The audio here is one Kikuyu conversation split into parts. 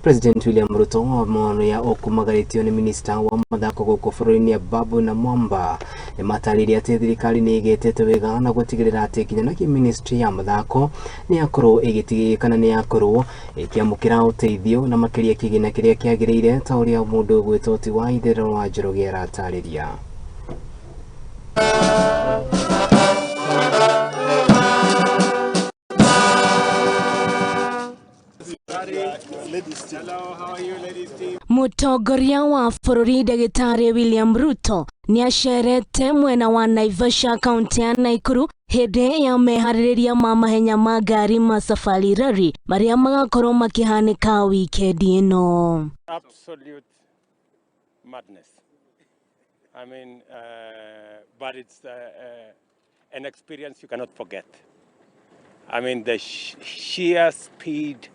President William Ruto ũrĩa ũkumagarĩtio nĩ minista wa mathako gũkũ bũrũri-inĩ Ababu Namwamba nĩmatarĩirie atĩ thirikari nĩ ĩgĩtĩte wega na gũtigĩrĩra atĩ nginyanagia ministry ya mathako nĩ yakorwo ĩgĩtigĩrĩra kana nĩ yakorwo ĩkĩamũkĩra ũteithio na makĩria kĩgĩna kĩrĩa kĩagĩrĩire ta ũrĩa mũndũ ũgwĩtwo ti wa itherero wa Njoroge aratarĩria. Mũtongoria wa bũrũri ndagĩtarĩ William Ruto nĩacerete mwena wa Naivasha kaunti ya Naikuru hĩndĩ ya meharĩrĩria ma mahenya ma ngari ma Safari Rally marĩa magakorwo makĩhanĩka wikendi ĩno. Absolute madness. I mean, but it's an experience you cannot forget. I mean, the sheer speed,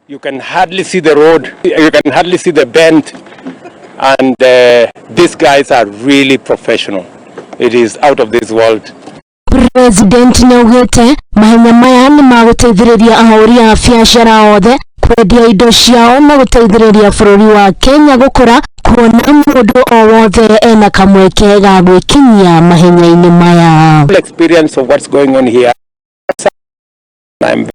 you can hardly see the road, you can hardly see the bend, and these guys are really professional. It is out of this world. President nĩaugĩte mahenya maya nĩ magũteithĩrĩria ahũri a biacara othe kwendia indo ciao na gũteithĩrĩria bũrũri wa Kenya gũkũra kuona mũndũ o wothe ena kamweke ga gwĩkinyia mahenya-inĩ maya. Experience of what's going on here. I'm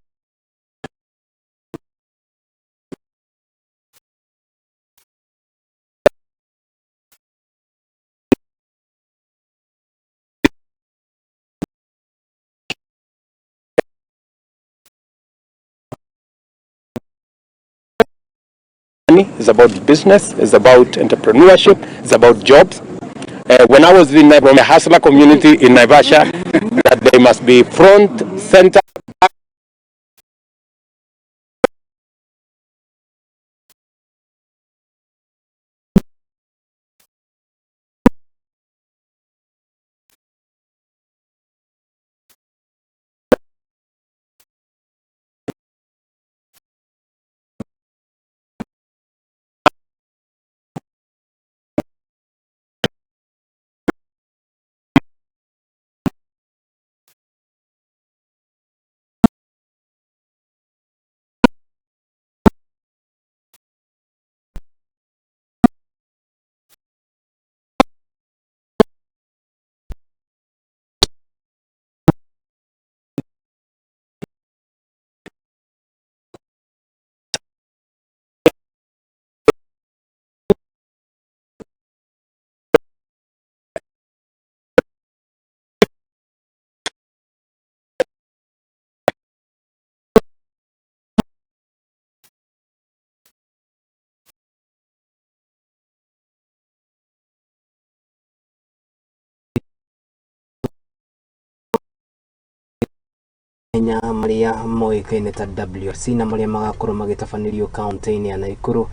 It's about business, it's about entrepreneurship, it's about jobs. When I was in from the hustler community in Naivasha, that they must be front, center, back. Kenya marĩa moĩkaine ta WRC na marĩa magakorwo magĩtabanĩrio kaunti-inĩ ya Naikuru.